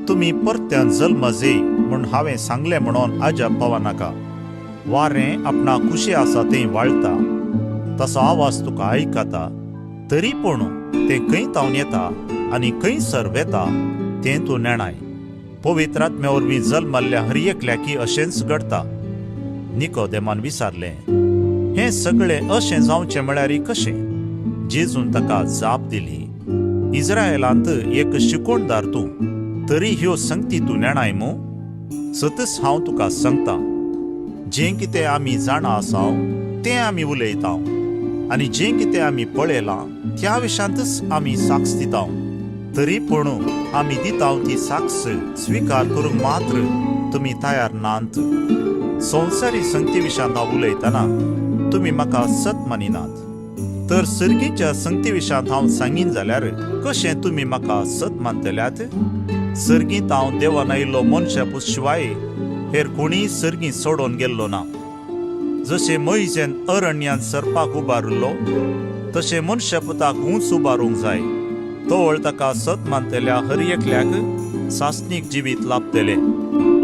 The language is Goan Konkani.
तुमी परत्यान जल्मजे म्हूण हांवें सांगलें म्हणून अजाप पावनाका. वारें आपणा खुशी आसा तें वाळटा, तसो आवाज तुका आयकता, तरी पूण तें खंय तावन येता आनी खंयसर वेता तें तूं नेणाय. पवित्र आत्म्या वरवीं जल्मल्ल्या हर एकल्याकी अशेंच घडटा. निकोदेमान विचारलें, हें सगळें अशें जावचें म्हळ्यार कशें? जेजून ताका जाप दिली, इस्रायलांत एक शिकोणदार तूं, तरी ह्यो संगती तूं नेणाय मू? सतच हांव तुका सांगता, जें कितें आमी जाणा आसाव तें आमी उलयता आनी जें कितें आमी पळयलां त्या विशांतच आमी साक्ष दिता, तरी पूण आमी दिता ती साक्ष स्विकार करूंक मात्र तुमी तयार नात. संवसारी संगती विशांत हांव उलयतना तुमी म्हाका सत मानिनात, तर सर्गीच्या संगती विशांत हांव सांगीन जाल्यार कशें तुमी म्हाका सत मानतल्यात? सर्गींत हांव देवान आयिल्लो मनशा शिवाय हेर कोणीय सर्गीं सोडून गेल्लो ना. जशें मोयजेन अरण्यांत सरपाक उबारिल्लो तशें मनशापुताक ऊंच उबारूंक जाय, तवळ ताका सत मानतल्या हर एकल्याक सासणीक जिवीत लाभतलें.